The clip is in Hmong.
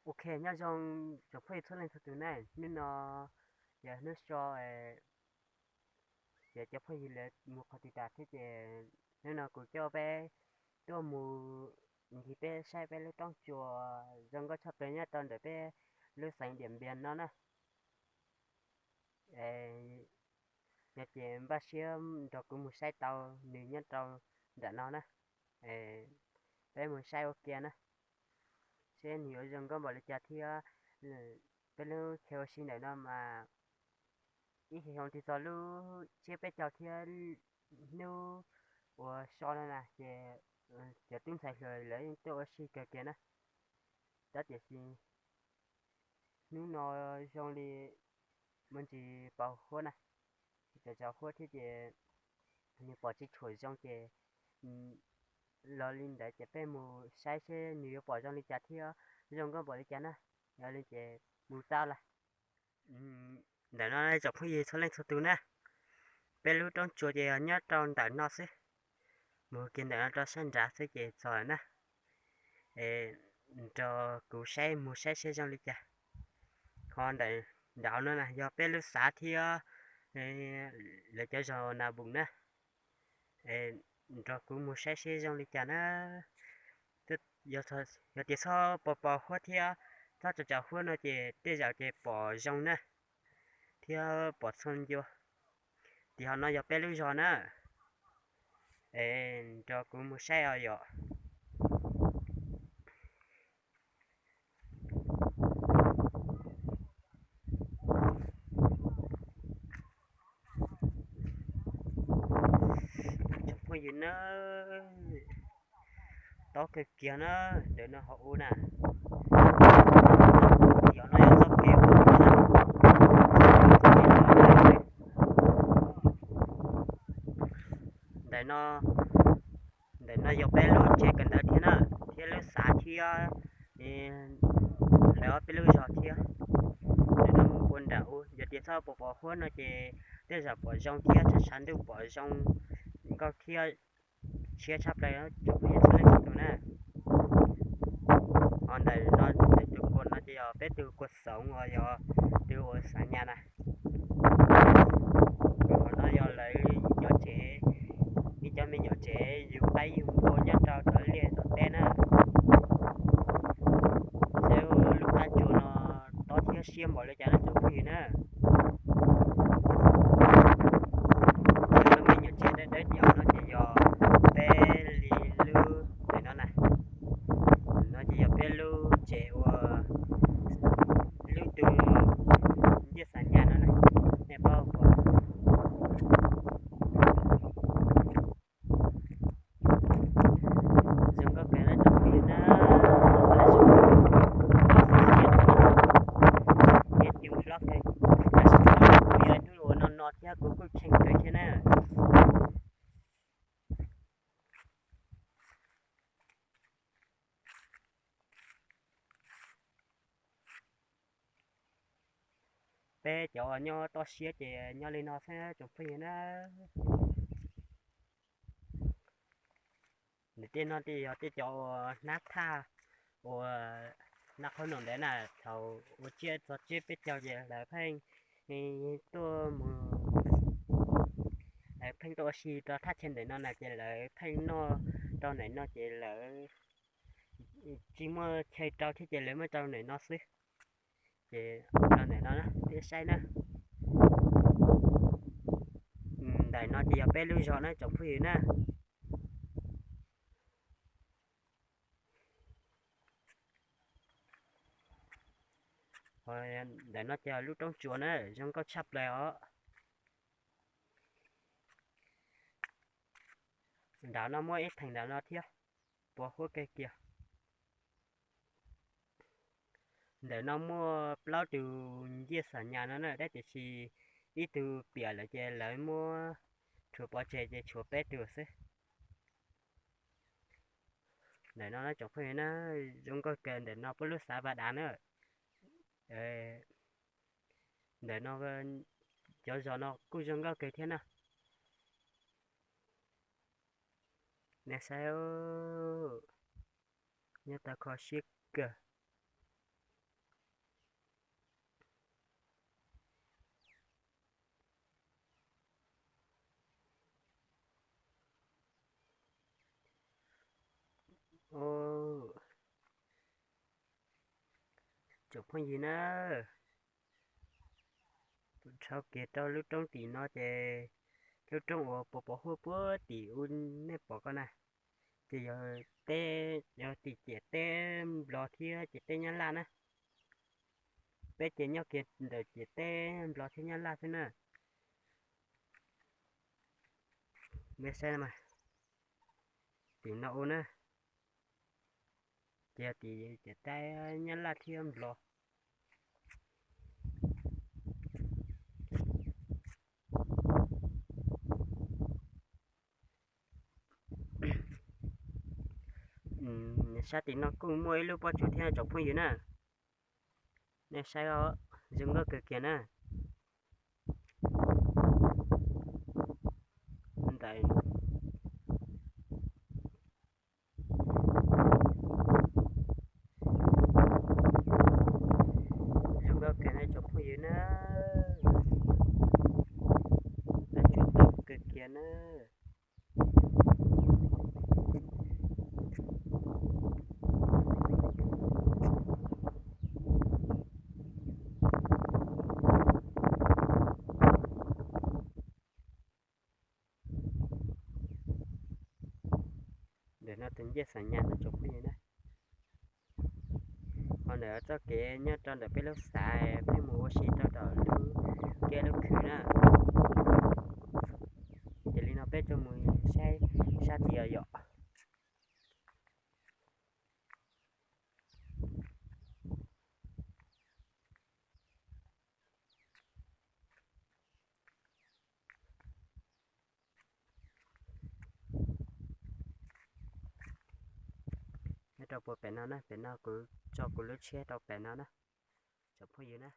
Ok, nyob zoo tsoom phooj ywg txhua leej txhua tus na, hnub no yog hnub so, ces cov phooj ywg lawv mus qhov twg tas thiab ces hnub no kuv coj peb tuaj mus ncig peb saib peb lub roob tsuas zoo nkauj tshaj plaws nyob rau ntawm peb lub xeev Diam Npias no na. Yog ces npaj siab nrog kuv mus saib tau nws nyob rau nram no na. Peb mus saib ua ke na, seb nws yuav zoo nkauj npaum li cas thiab. Peb lub chaw ua si ntawm no mas ib xyoo tig txog lub tsiab peb caug thiab hnub uas so no na ces cov tub ntxhais hluas lawv yeej tuaj ua si kawg kiag na. Tab tiam sis hnub no zoo li muaj ntsis pos huab na, tsaus tsaus huab thiab ces nws pom tsis tshua zoo ces los li ntawd ces peb mus saib seb nws yuav pom zoo li cas thiab zoo nkauj npaum li cas na. Yog li ces mus tau lawm. Ntawm no tsoom phooj ywg txhua leej txhua tus na, peb lub roob tsuas ces yog nyob rau ntawm no xwb. Mus kiag ntawm no rau sab nrad xwb ces txog lawm na. Nrog kuv saib mus saib seb zoo li cas. Ho ntawm nraud no na yog peb lub xav thiab lawv cov zos Nas Npum na. Nrog kuv mus saib seb zoo li cas na. Yog tias txhob pos pos huab thiab txhob tsaus tsaus huab no ces tej zaum ces pom zoo na, thiab pom txhua ncua. Tim ho no yog peb lub zos na. Es nrog kuv mus saib os yom. Tsoom phooj ywg na, tob kawg kiag na, ntawm no hauv ub na. Yog no yog txoj kev ua na. Ntawm no, ntawm no yog peb lub tsev kawm ntawv thiab na, thiab lub xav thiab, lawv ob peb lub zos thiab. Ntawm no mus ua nram ub, yog tias txhob pos pos huab no ces tej zaum pom zoo thiab, tshav tshav ntuj pom zoo nkauj thiab, tshiab tshaj plaws tsoom phooj ywg txhua leej txhua tus na. Ho ntawm no ntawm tus kua no ces yog peb tus kua xoov uas yog tus uas xav nyas na. Tus qhov no yog lawv cov tsev, ib cov me nyuam tsev yug qaib yug npua nyob rau tom liaj tom teb na. Seb lub qab tsuas no tob thiab siab npaum li cas na tsoom phooj ywg na. Lub me nyuam tsev dawb dawb diav no ces yog peb li lub ntawm no na. No ces yog peb lub tsev uas lub tus nciaj xav nyas no na, nej paub puas? Zoo nkauj kawg na tsoom phooj ywg na, zoo nkauj xiab xiab xwb na. Tias cus hlob kawg, tab sis kuv yog tus uas no no thiab kuv kuj tsheej kawg thiab na. Peb cov uas nyob toj siab ces nyob li no xwb tsoom phooj ywg na. Nws tej no ces yog tej cov uas hnab thaj uas noj qhob noom ntawd na, thaum ua tsiab txog tsiab peb caug ces lawv pheej tuaj mus, lawv pheej tuaj ua si rau thaj chaw ntawm no na ces lawv pheej noj rau ntawm no ces lawv tsis muaj chaw rau thiab ces lawv muab rau ntawm no xwb. Ces rau ntawm no peb saib na. Ntawm no ces yog peb lub zos na tsoom phooj ywg na. Ntawm no ces lub roob tsuas na zoo nkauj tshaj plaws os. Nram no muaj ib theem nram no thiab, pos huab kawg kiag. Ntawm no muaj plaub tus nciaj xav nyas no na, tab tiam sis ib tug piam lawm ces lawv muab rhuav pov tseg ces tshuav peb tus xwb. Ntawm no tsoom phooj ywg na, zoo nkauj kawg ntawm no puab lub xav vaj dav na. Ntawm no cov zos no kuj zoo nkauj kawg thiab na. Nej saib, nyob tau kho siab kawg. Os, tsoom phooj ywg na, dhau kiag rau lub roob tim no ces lub roob uas pos pos huab puag tim u nej pom ko na, ces yog teb, yog tim ciam teb Nplog thiab ciam teb Nyab Laj na. Peb ces nyob kiag ntawm ciam teb Nplog thiab Nyab Laj xwb na. Nej saib, tim no ua na, ces yog tim ciam teb Nyab Laj thiab Nplog. Sab tim no kuj muaj ib lub pob tsuas thiab tsoom phooj ywg na. Nej saib os, zoo nkauj kawg kiag na. Ntawm zoo nkauj kawg na tsoom phooj ywg na. Lawv tsuas tau kawg kiag na. Ntawm no tus ncej xas nyas no tsoom phooj ywg na. Ho ntawm txoj kev nyob rau ntawm peb lub xav peb mus ua si rau tom lub kiab lub khw na. Ces li no peb tsuas mus saib sab tid yom. Nyob rau puag pem no na, pem no kuv tso kuv lub tshiab rau pem no na, tsoom phooj ywg na.